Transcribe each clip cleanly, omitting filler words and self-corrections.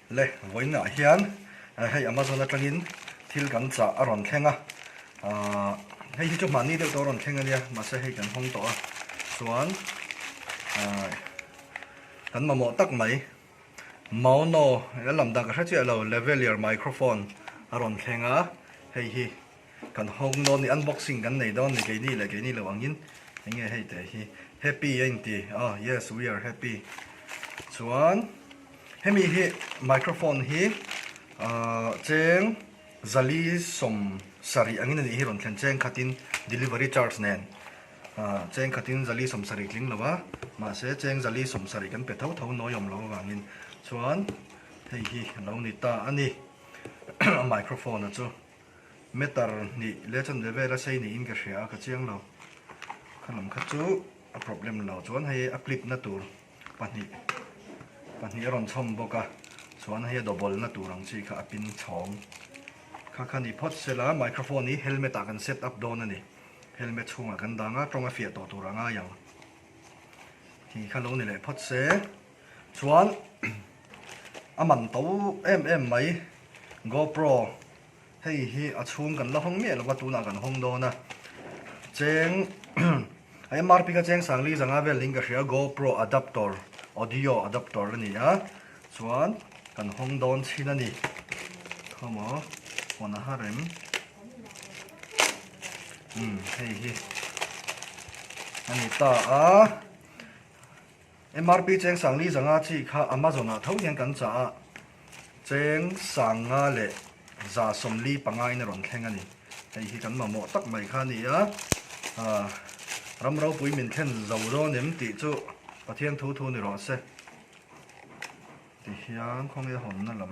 Le vawiinah hian hei Amazon atangin thil kan chah a rawn thleng a, ahh hei hi chu mahni deuh tawh a rawn thleng ania mahse hei kan hawng tawh a chuan ahh kan mamawh tak mai Maono a lam dan ka hre chiah lo lavalier microphone a rawn thleng a hei hi. Kan hawng dawn ni, unboxing kan nei dawn ni keini leh keini lo angin enge hei teh hi happy a inti ah yes we are happy chuan hemi hi microphone hi ah cheng zali sawm sarih angin anih hi rawn thlen cheng khatin delivery charge nen ah cheng khatin zali sawm sarih tling lo a mahse cheng zali sawm sarih kan pe tho tho nawi awm lo avangin chuan hei hi a lo ni ta a ni a microphone a chu. Meter hnih leh chanve vela sei niin ka hria a, ka chiang lo. Kha lam kha chu a problem lo. Chuan hei a clip na tur pahnih pahnih a rawn chhawm bawk a, chuan hei a double na tur ang chi kha a pin chhawng. Kha kha ni phawt sela microphone hi helmet ah kan set up dawn a ni. Helmet chhungah kan dang a, tawng a fiah tawh tur a ngai ang. Hi kha lo ni leh phawt se. Chuan a man to em em mai GoPro Hei hi a chhung kan la hawng miah lova tunah kan hawng dawn a, cheng a MRP kha cheng sangli zanga vel niin ka hria GoPro adaptor audio adaptor a ni a, chuan kan hawng dawn chhin a ni. Khawmaw hawn a har em? Umm hei hi a ni ta a. MRP cheng sangli zanga chi kha Amazon ah tho hian kan chah a, cheng sanga leh 145 in a rawn thleng a ni. Hei hi kan mamawh tak mai kha a ni a, ah ram ropui min thlen zo dawn em tih chu Pathian thu thu ni rawh se. Tihian khawnge hawnna lam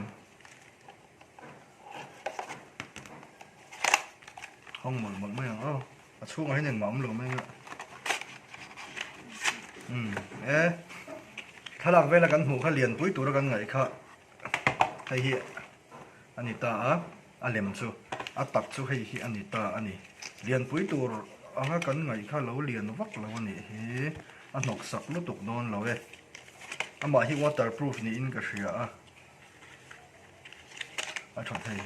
hawng mawlh mawlh mai ang aw. A chhungah hian engmah awm lo mai anga umm e thlalak vela kan hmuh kha lianpui tura kan ngaih kha hei hi a ni ta a a lem chu a tak chu hei hi a ni ta a ni lianpui tur anga kan ngaih kha lo lian vak lo a nih hi a hnawk sak lutuk dawn lo e amah hi waterproof niin ka hria a. A tha thei.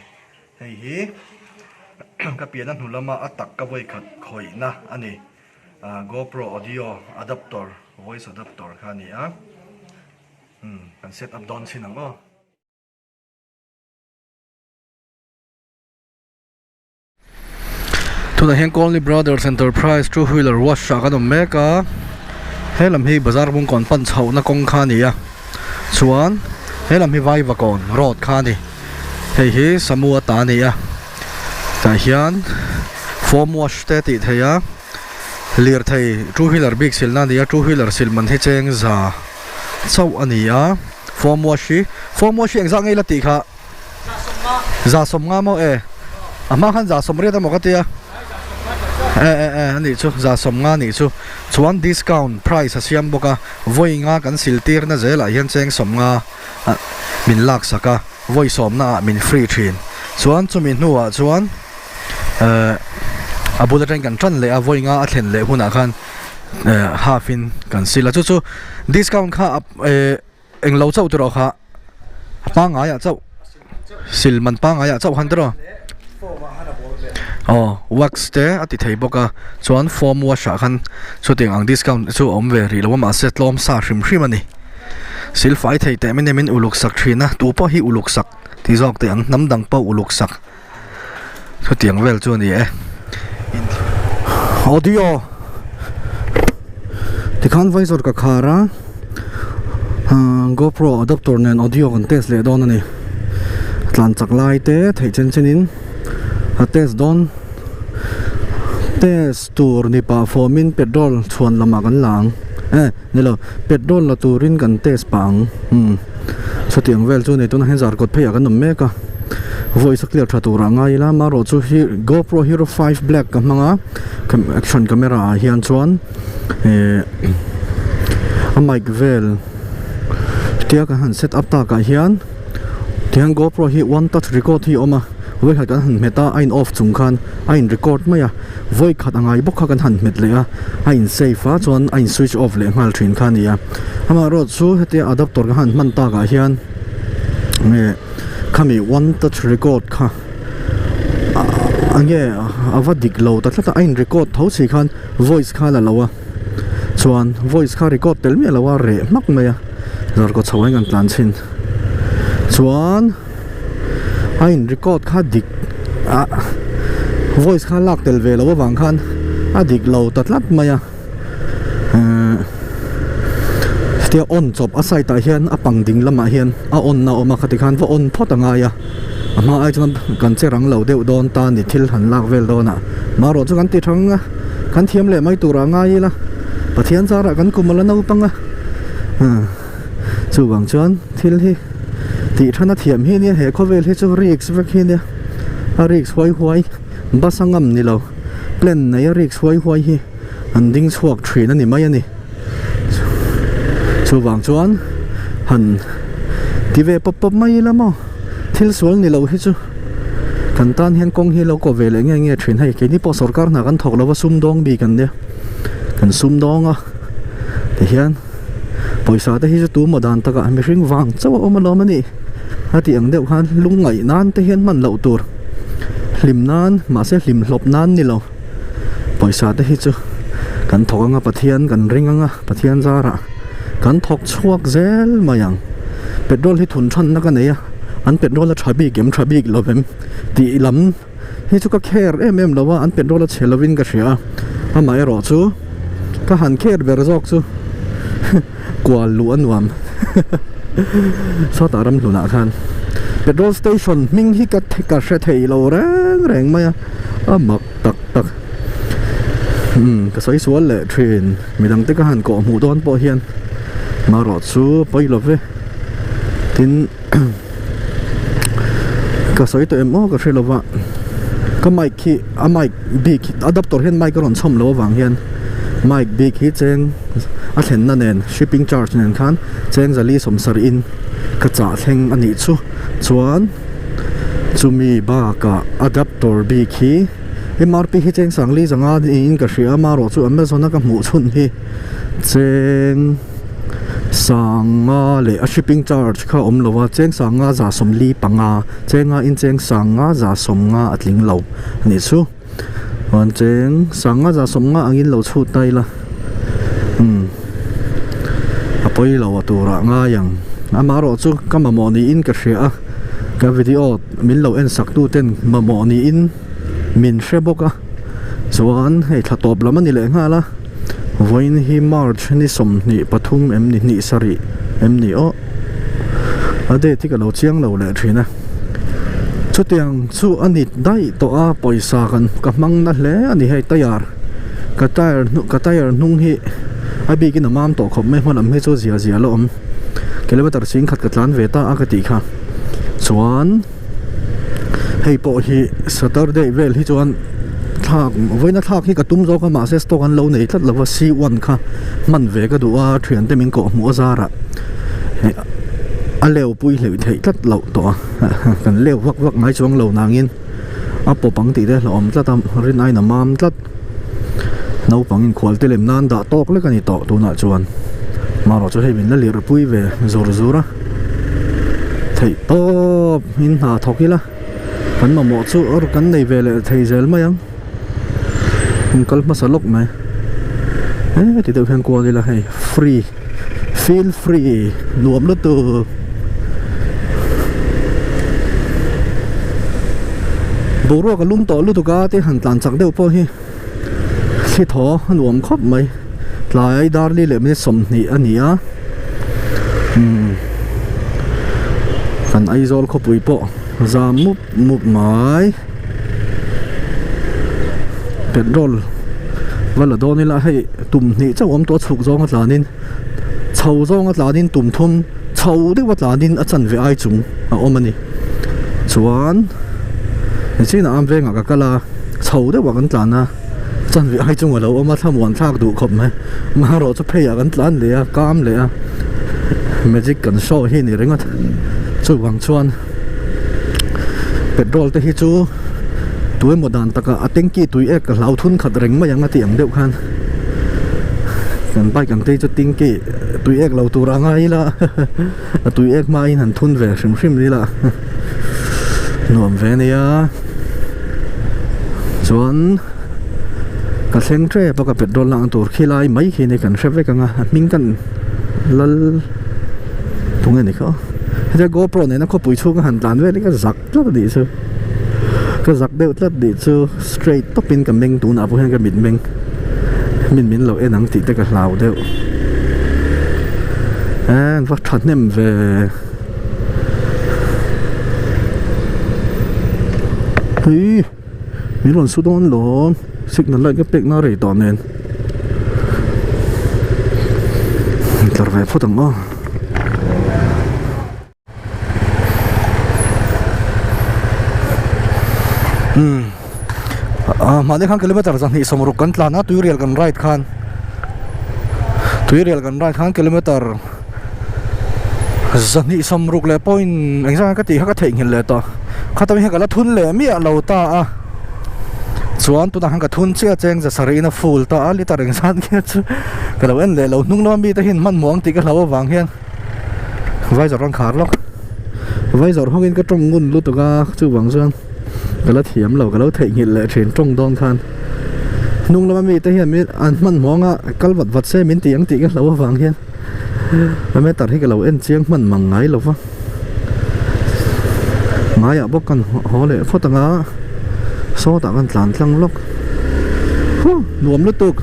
Hei hi ka pian a hnu lama a tak ka vawi khat khawihna a ni. GoPro audio adapter, voice adapter kha a ni a. Umm kan set up dawn chhin ang aw. Tunah hian Colney Brothers Enterprise two wheeler wash ah kan awm mek a, he lam hi bazar bungkawn pan chhohna kawng kha a ni a, chuan he lam hi Vaivakawn road kha a ni, hei hi Samua ta a ni a, tah hian foam wash te a tih theih a, lirthei two wheeler bik silna a ni a, two wheeler sil man hi cheng za chauh a ni a, foam wash hi foam wash hi engzah nge ila tih kha. 150 maw e a hma khan 180 emaw ka tia e e e anih chu 150 anih chu chuan discount price a siam bawk a vawi nga kan sil tir na zelah hian cheng 50 min lak sak a vawi sawmna ah min free thin chuan chumi hnuah chuan eh a bul atangin kan tan leh a vawi nga a thlen leh hunah khan eh half in kan sil a chu chu discount kha eh. Englo chauh tiraw kha a pangaiah chauh sil man pangaiah chauh han tiraw aw wax te a ti thei bawk a chuan foam wash ah khan chutiang ang discount chu a awm ve rih lo a mahse tlawm sa hrim hrim a ni sil fai thei teh mai nem in uluk sak thin a tu pawh hi uluk sak ti zawk teh ang hnam dang pawh uluk sak chutiang vel chu a ni e audio tikhan visor ka khar a ah gopro adapter nen audio kan test leh dawn a ni tlan chak lai te theih chen chen in a test dawn test tur ni pah fawm in petrol chhuan lamah kan la ang e nilo petrol la turin kan test pah ang umm chutiang vel chu a ni tunah hian zarkawt pheiah kan awm mek a voice a clear tha turah ngai ila amaherawh chu hi gopro hero five black ka hmang a action camera ah hian chuan eh a mic vel tia kan han set up takah hian tihian gopro hi one touch record hi a awm a vawikhat kan han hmet a a in off chung khan a in record mai a vawikhat a ngai bawk kha kan han hmet leh a a in save a chuan a in switch off leh nghal thin kha a ni a amaherawhchu hetia adapter kan han hman takah hian. Nge khami one touch record kha enge a va dik lo ta tlat a a in record tho si khan voice kha la lo a chuan voice kha record tel miah lo a reh hmak mai a zarkaw chho ah hian kan tlan chhin chuan a in record kha dik ah voice kha lak tel ve lo avang khan a dik lo ta tlat mai a. Ehh hetia on chawp a side ah hian a pang ding lamah hian a on na a awm a khati khan va on phawt a ngai a a hma ai chuan kan che rang lo deuh dawn ta ni thil han lak vel dawn ah marawh chu kan ti thang a kan thiam leh mai tur ah ngai ila Pathian zarah kan kum a la naupang a ah chuvang chuan thil hi tih than a thiam hi nia he khawvel hi chu risk vek hi nia a risk huai huai bus a ngam ni lo plan nei a risk huai huai hi. an ding chhuak thin a ni mai a ni chuvang chuan han ti ve pawp pawp mai ila maw thil sual ni lo hi chu kan tan hian kawng hi lo kaw ve leh nge nge thin hei keini pawh sorkar hna kan thawk lova sumdawng bik an nia kan sumdawng a tihian pawisa te hi chu tu maw dan takah mihring vang chauh a awm alawm a ni a tih ang deuh khan lungngaih nan te hian hman loh tur hlim nan mahse hlim hlawp nan ni lo. Pawisa te hi chu kan thawk anga Pathian kan ring anga Pathian zarah kan thawk chhuak zel mai ang. Petrol hi thun thanna ka nei a, an petrol a tha bik em tha bik lo em tih lam hi chu ka care em em lo a, an petrol a chhe lovin ka hria a, amaherawh chu ka han care ber zawk chu kual luh a nuam sawtah ramhlunah khan petrol station hming hi ka ka hre thei lo reng reng mai a a mak tak tak umm ka sawi sual leh thin midang te ka han kawh hmuh dawn pawh hian marawh chu pawi lo ve tin ka sawi tawh em aw ka hre lo va ka mic hi a mic bik adapter hian mic a rawn chhawm loh avang hian mic bik hi cheng a thlenna nen shipping charge nen khan cheng zali sawmsarih in ka chah thleng a nih chu chuan chumi bakah adapter bik hi M R P hi cheng sangli zanga niin ka hria a marawh chu amazon a ka hmuh chhun hi cheng. Sanga leh a shipping charge kha a awm lo a cheng sanga za sawmli panga chenga in cheng sanga za sawmnga a tling lo a nih chu chuan cheng sanga za sawmnga angin lo chhut ta ila umm a pawi lo a turah ngai ang amaherawh chu ka mamawh niin ka hria a ka video min lo en sak tu ten mamawh niin min hre bawk a chuan hei thla tawp lam a ni leh nghal a. Vawiin hi March ni 23 em ni hnih sarih em ni aw a date hi ka lo chiang lo leh thin a chutiang chu a ni daih tawh a pawisa kan ka hmang na hle a ni hei tyre ka tyre ka tyre hnung hi a bikin a mam tawh khawp mai hma lam hi chu zia zia la awm kilometer chingkhat ka tlan ve ta a ka tih kha chuan. Hei pawh hi Saturday vel hi chuan thlak vawiina thlak hi ka tum zawk a mahse stock an lo nei tlat lo va C one kha hman ve ka duh a thiante min kawh hmuh a zarah hei a leu pui hleuh theih tlat loh tawh a kan leu vak vak ngai chuang lo nangin a pawp ang tih te hlauhawm tlat a rin aiin a mam tlat naupang inkhual te lem nan dah tawk lek a ni tawh tunah chuan marawh chu hei min la lirh pui ve zur zur a. Theih tawp in hna thawk ila kan mamawh chu or kan nei ve leh thei zel mai ang in kal hmasa lawk mai heti deuh hian kual ila hei free feel free nuam lutuk boruak a lum tawh lutuk a te han tlan chak deuh pawh hi thli thaw a nuam khawp mai tlai darli leh minute 20 a ni a umm kan Aizawl khawpui pawh zam mup mup mai petrol va la dawn ila hei tum hnih chauh awm tawh a chhuk zawng a tlanin chho zawng a tlanin tum thum chho deuh a tlanin a chanve ai chung a awm a ni chuan nichinah am vengah ka kal a chho deuh ah kan tlan a chanve ai chung a lo awm a thlamuan thlak duh khawp mai marawh chu phei ah kan tlan leh a kam leh a magic kan show hi ni ringawt chuvang chuan petrol te hi chu tuemaw dan takah a tanky tui ek ka hlau thun khat reng mai ang a tih ang deuh khan kan bike ang te hi chu tanky. tui ek lo tur a ngai ila a tui ek hmain han thun ve hrim hrim ila nuam ve ania chuan ka thleng tep a ka petrol lakna tur khi lai mai khi ni kan hre vek ang a a hming kan lal tunge ni kha hetia gopro nena khawpui chhunga han tlan vel hi ka zak tlat a nih chu ka zak deuh tlat nih chu straight tawpin ka meng tunah pawh hian ka mit meng min min lo en ang tih te ka hlau deuh eh an va thahnem ve hei min rawn su dawn lawm signal light ka pek na rei tawh nen tlar ve phawt ang aw. Umm ah mahni khan kilometer 260 kan tlan a tuirial kan ride khan tuirial kan ride khan kilometer 260 leh point engzah nge ka tih kha ka theihnghilh leh tawh khatawng hian ka la thun leh miah lo ta a chuan tunah khan ka thun chiah cheng 700 in a full ta a liter engzat nge chu ka lo en leh lo hnung lama mite hian hmanhmawh ang tih ka hlau avang hian. Vai zawrh an khar lawk vai zawrh hawngin ka tawng ngun lutuk a chuvang chuan ka la thiam lo ka lo theihnghilh leh thin tawng dawn khan hnung lama mite hian min an hmanhmawh anga kal vat vat se min tih ang tih ka hlo avang hian a meter hi ka lo en chiang hman mang ngai lo va ngaiah bawk kan haw leh phawt anga sawtah kan tlan tlang lawk huh nuam lutuk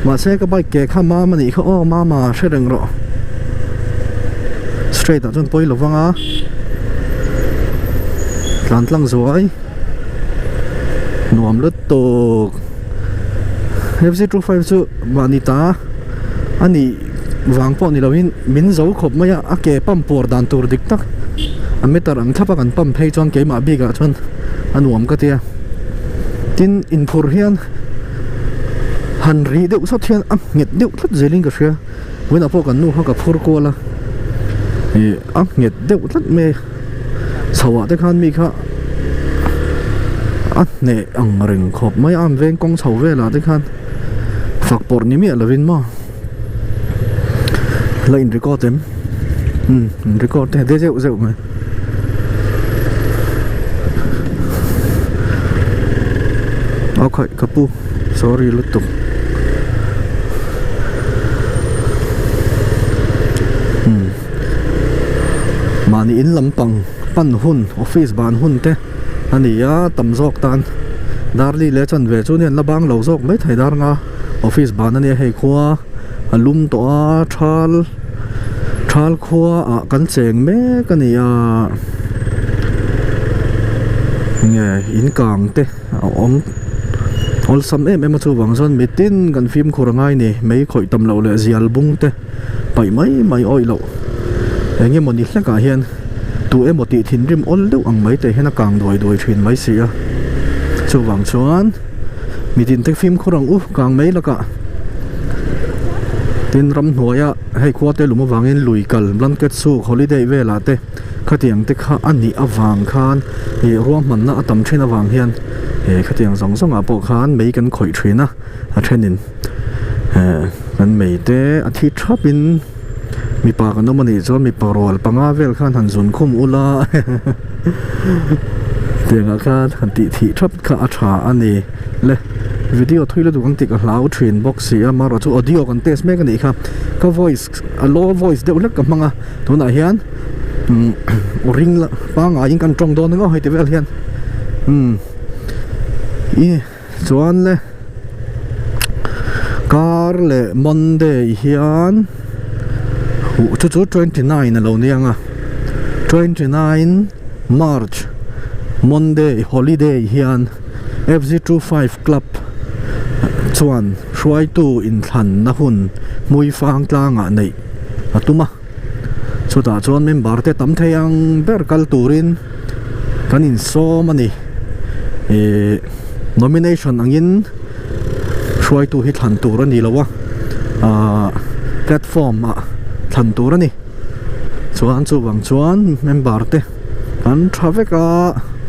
mahse ka bike ke kha mam anih kha aw mama hre reng rawh straight ah chuan pawi lo vang a tlan tlang zuai nuam lutuk F Z 25 chu mahni ta anih vang pawh ni lo in min zo khawp mai a a ke pump puar dan tur dik tak a meter ang thlap a kan pump phei chuan keimah bik ah chuan a nuam ka tia tin inphur hian han rih deuh sawt hian a nghet deuh tlat zelin ka hria vawiinah pawh kan nu kha ka phur kual a ih a nghet deuh tlat mai a chho ah te khan mi kha a hneh ang reng khawp mai a an veng kawng chho velah te khan fak pawrh ni miah lovin maw la in record em umm in record te de zeuh zeuh mai. Aw khaih ka pu sorry lutuk umm mahni in lampang pan hun office ban hun te a ni a tam zawk tan darli leh chanve chu nia an la bang lo zawk mai thei dar nga office ban a nia hei khua a lum tawh a thal thal khua ah kan cheng mek a ni a nge in kang te a awm awlsam em em a chuvang chuan mitin kan fimkhur a ngai ni mei khawih tam loh leh zial bung te paih mai mai awih loh eng emaw ni hlek ah hian tu emaw tih thinrim awl deuh ang mai te hian a kang duai duai thin mai si a chuvang chuan mitin te fimkhur ang u kang mai lakah tin ramhnuaia hei khua te lum avangin lui kal blanket suk holiday velah te khatiang te kha a nih avang khan ih ruahmanna a tam thin avang hian ih khatiang zawng zawng ah pawh khan mei kan khawih thin a a thenin eh kan mei te a thi thap in mipa kan awm a nih chuan mipa rual panga vel khan han zun khum ula tiang ah khan han tih thih thap kha a tha a ni le video thui lutuk ang tih ka hlau thin bawk si a amaherawh chu audio kan test mek a nih kha ka voice a low voice deuh hlek ka hmang a tunah hian umm ring la pangaiin kan tawng dawn emaw hei ti vel hian umm ih. Chuan le kar leh Monday hian huh chu chu 29 a lo ni ang a 29 March Monday holiday hian FZ25 club chuan hruaitu inthlanna hun hmuifang tlangah neih a tum a chutah chuan member te tam thei ang ber kal turin kan insawm a ni ihh nomination angin hruaitu hi thlan tur a ni lo a ahh platform ah thlan tur a ni chuan chuvang chuan member te an tha vek a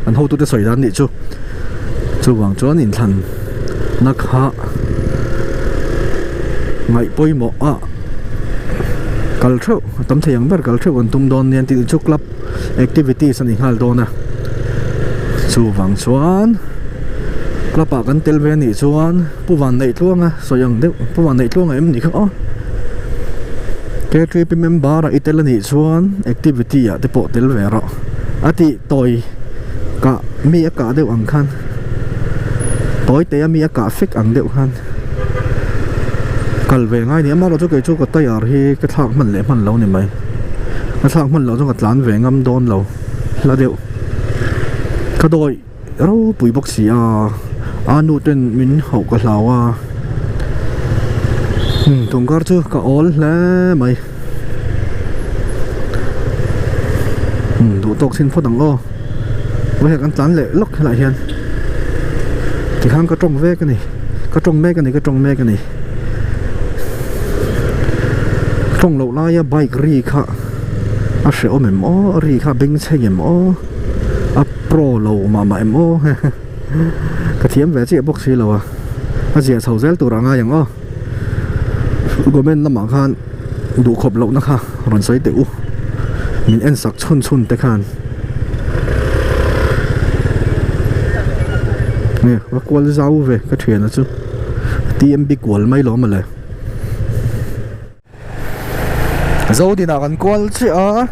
an hotute sawi dan nih chu chuvang chuan inthlan na kha ngaih pawimawh a. Kal theuh a tam thei ang ber kal theuh kan tum dawn nia tih chu club activities a ni nghal dawn a chuvang chuan club ah kan tel ve a nih chuan pu van neih tluanga sawi ang deuh pu van neih tluanga em ni kha aw K3P member ah i tel a nih chuan activity ah te pawh tel ve rawh a tih tawi kah mi a kah deuh ang khan tawi te a mi a kah fek ang deuh khan. Kal ve ngai ni amaherawh chu kei chu ka tyre hi ka thlak hman leh hman lo ni mai ka thlak hman loh chuan ka tlan ve ngam dawn lo hla deuh ka dawi ropui bawk si a a nu ten min hauh ka hlau a hmm tungkar chu ka awl hle mai hmm duh tawk chhin phawt ang aw vawiin kan tlan leh lawk helaiah hian. Tikhan ka tawng vek a ni ka tawng mek a ni ka tawng mek a ni tawng loh laia bike ri kha a hrehawm em aw a ri kha a bengchheng em aw a pro lo mah mah em aw ka thiam ve chiah bawk si lo a a ziah chho zel tur a ngai ang aw comment lamah khan duhkhawp lohna kha rawn sawi teh u min en sak chhun chhun te khan nge va kual zau ve ka thiana chu T_M_B kual mai lo mawle Zodinah kan kual chiah a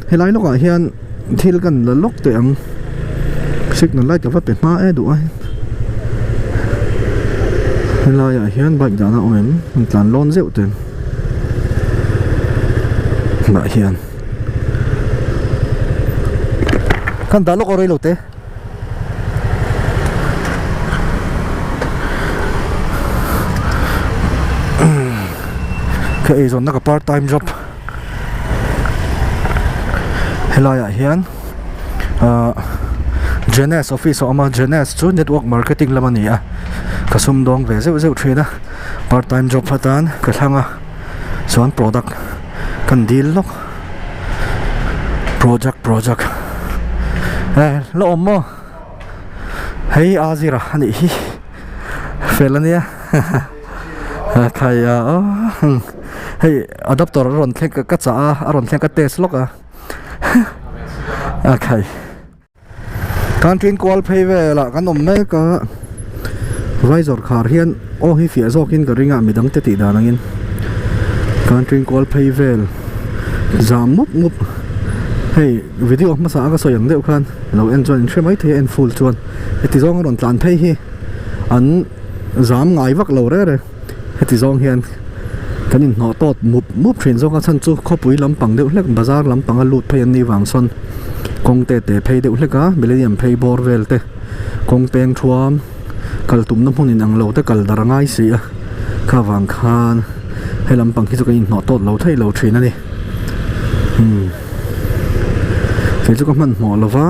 helai lawkah hian thil kan la lawk teh ang signal light ka va pe hma e duh a helaiah hian bike dahna awm em an tlan lawn zeuh teh lah hian kan dah lawk aw rei lo te. Ka eizawnna ka part time job helaiah hian ahh Jenes office a awm a Jenes chu network marketing lam a ni a ka sumdawng ve zeuh zeuh thin a part time job atan ka thlang a chuan product kan dil lawk project project eh la awm maw hei a zira a nih hi fel a nia khai a hei adapter a rawn thleng ka chah a a rawn thleng ka test lawk a a khai. Kan ṭin kual phei velah kan awm mek a, visor khar hian aw hi fiah zawkin ka ring a midang te tih dan angin kan ṭin kual phei vel zam mup mup hei video hmasa a ka sawi ang deuh khan lo en chuan in hre mai thei a en full chuan heti zawng a rawn tlan phei hi an zam ngai vak lo rere heti zawng hian kan inhnawh tawt mup mup thin zawk a chhan chu khawpui lampang deuh hlek bazar lampang a lut phei an nih vang sawn kawng te te phei deuh hlek a millennium phei bawr vel te kawng peng thuam kal tumna hmun in ang lo te kal dar a ngai si a kha vang khan he lampang hi chu kan inhnawh tawt lo thei lo thin a ni umm kei chu ka hmanhmawh lo va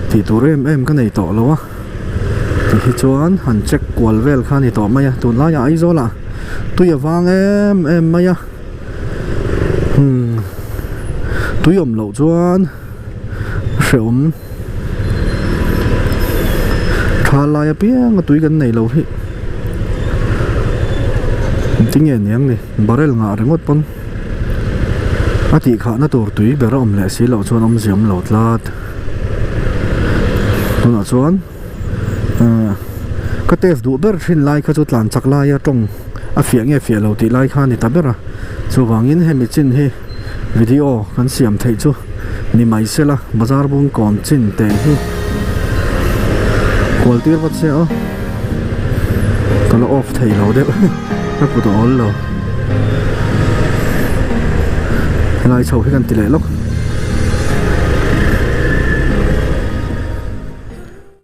tih tur em em ka nei tawh lo a. Ti hi chuan han check kual vel kha a ni tawh mai a tunlaiah Aizawl ah tui a vang em em mai a umm tui awm loh chuan hrehawm tha lai apiang a tui kan nei lo hi engtin nge niang ni barrel ngah ringawt pawn a tih khahna tur tui ber a awm leh si loh chuan awmzia awm lo tlat. Tunah chuan ahh ka test duh ber thin lai kha chu tlan chak laia tawng a fiah nge fiah lo tih lai kha a ni ta ber a chuvangin hemi chin hi video kan siam theih chu ni mai se la bazar bung kawn chin teh hi kual tir vat se aw ka la off thei lo deuh ka kut a awl lo helai chho hi kan ti leh lawk.